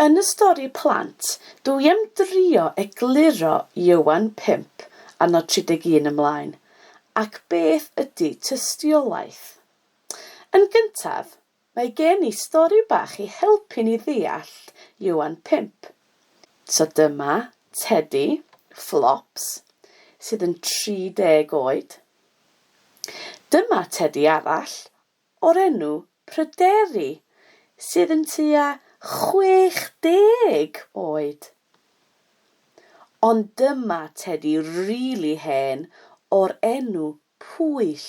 Yn y stori plant, dw i am drio egluro Ioan 5 adnod 31 ymlaen, ac beth ydy tystiolaeth. Yn gyntaf, mae gen i stori bach i helpu ni ddeall Ioan 5. So dyma Tedi, Flops, sydd yn 30 oed. Dyma tedi arall, o'r enw Pryderi, sydd yn tua 60 oed. Ond dyma tedi rili hen o'r enw Pwyll.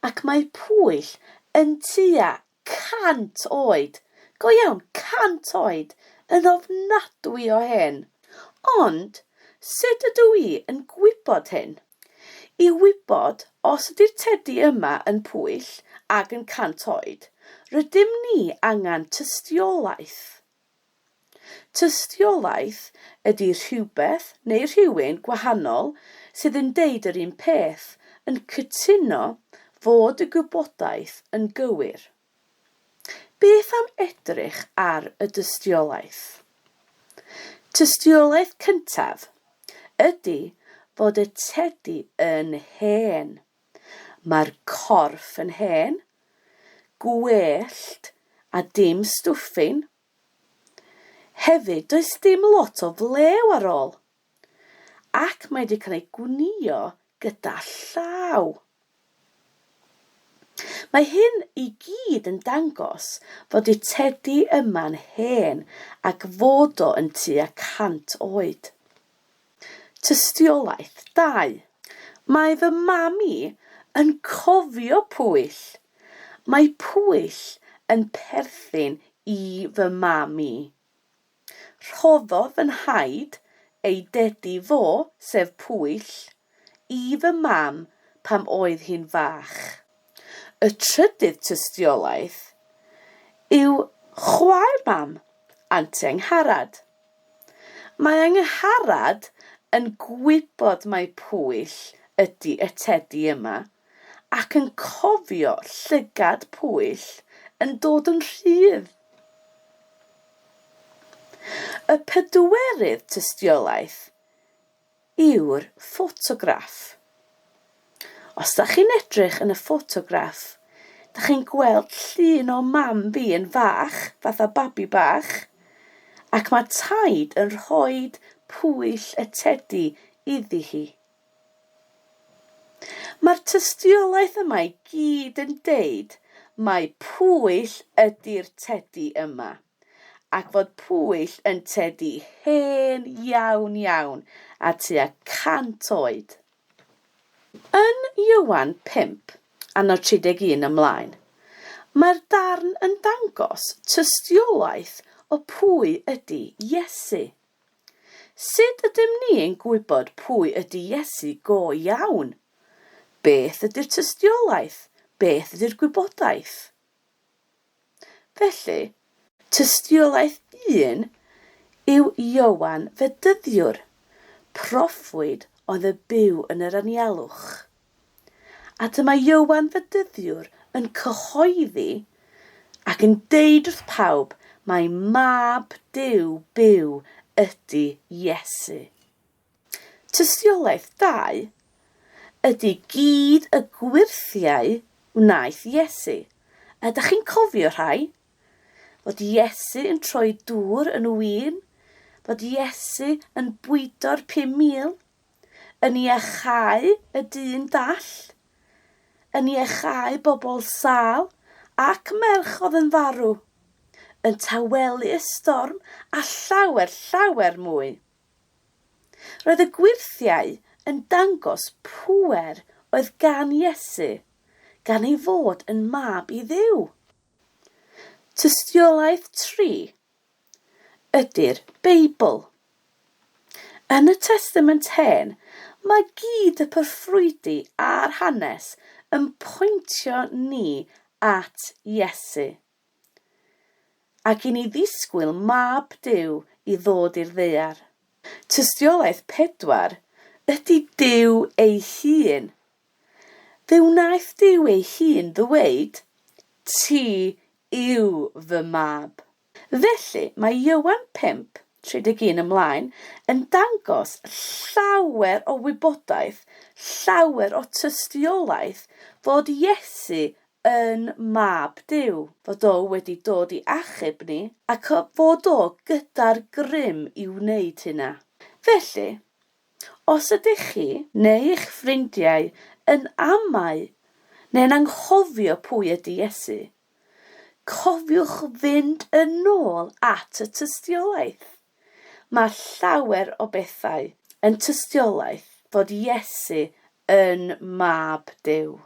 Ac mae Pwyll yn tua 100 oed. Go iawn, 100 oed! Yn ofnadwy o hen. Ond, sut ydw i yn gwybod hyn? I wybod os ydy'r tedi yma yn Pwyll ag yn 100 oed, rydym ni angen tystiolaeth. Tystiolaeth ydy rhywbeth neu rhywun gwahanol sydd yn deud yr un peth, yn cytuno fod y gwybodaeth yn gywir. Beth am edrych ar y dystiolaeth? Tystiolaeth cyntaf ydy fod y tedi yn hen. Mae'r corff yn hen, gwellt a dim stwffin. Hefyd does dim lot o flew ar ôl. Ac mae wedi cael ei gwnïo gyda llaw. Mae hyn i gyd yn dangos fod y tedi yma'n hen ac fod o yn tua 100 oed. Tystiolaeth 2. Mae fy mam i yn cofio Pwyll. Mae Pwyll yn perthyn i fy mam i. Rhoddodd fy nhaid ei dedi fo, sef Pwyll, i fy mam pam oedd hi'n fach. Y trydydd tystiolaeth yw chwaer mam, Anti Angharad. Mae Angharad yn gwybod mai Pwyll ydy y tedi yma ac yn cofio llygad Pwyll yn dod yn rhydd. Y pedwerydd tystiolaeth yw'r ffotograff. Os da chi'n edrych yn y ffotograff, da chi'n gweld llun o mam fi yn fach, fatha babi bach, ac mae taid yn rhoi pwyll y tedi iddi hi. Mae'r tystiolaeth yma i gyd yn deud mai Pwyll ydi'r tedi yma, ac fod Pwyll yn tedi hen iawn iawn a tua 100 oed. Yn Ioan 5, adnod 31 ymlaen, mae'r darn yn dangos tystiolaeth o pwy ydi Iesu. Sut ydym ni yn gwybod pwy ydy Iesu go iawn? Beth ydy'r tystiolaeth? Beth ydy'r gwybodaeth? Felly, tystiolaeth un yw Ioan Fedyddiwr, proffwyd oedd y byw yn yr anialwch. A dyma Ioan Fedyddiwr yn cyhoeddi ac yn deud wrth pawb mai Mab Duw byw ydy Iesu. Tystiolaeth dau ydy gyd y gwyrthiau wnaeth Iesu. Ydych chi'n cofio rhai? Fod Iesu yn troi dŵr yn win? Fod Iesu yn bwydo'r 5,000? Yn iacháu y dyn dall, yn iacháu bobl sâl ac merch oedd yn farw, yn tawelu y storm a llawer, llawer mwy. Roedd y gwyrthiau yn dangos pŵer oedd gan Iesu, gan ei fod yn mab i Dduw. Tystiolaeth 3 ydy'r Beibl. Yn y Testament Hen, mae gyd y proffwydi a'r hanes yn pwyntio ni at Iesu. Ac i ni ddisgwyl Mab Duw i ddod i'r ddaear. Tystiolaeth 4 ydy Duw ei hun. Fe wnaeth Duw ei hun ddweud, Ti yw fy mab. Felly, mae Ioan 5, 31 ymlaen yn dangos llawer o wybodaeth, llawer o tystiolaeth fod Iesu yn Mab Duw, fod o wedi dod i achub ni ac fod o gyda'r grym i wneud hynna. Felly, os ydych chi neu eich ffrindiau yn amau neu'n anghofio pwy ydy Iesu, cofiwch fynd yn ôl at y tystiolaeth. Mae llawer o bethau yn tystiolaeth fod Iesu yn Mab Duw.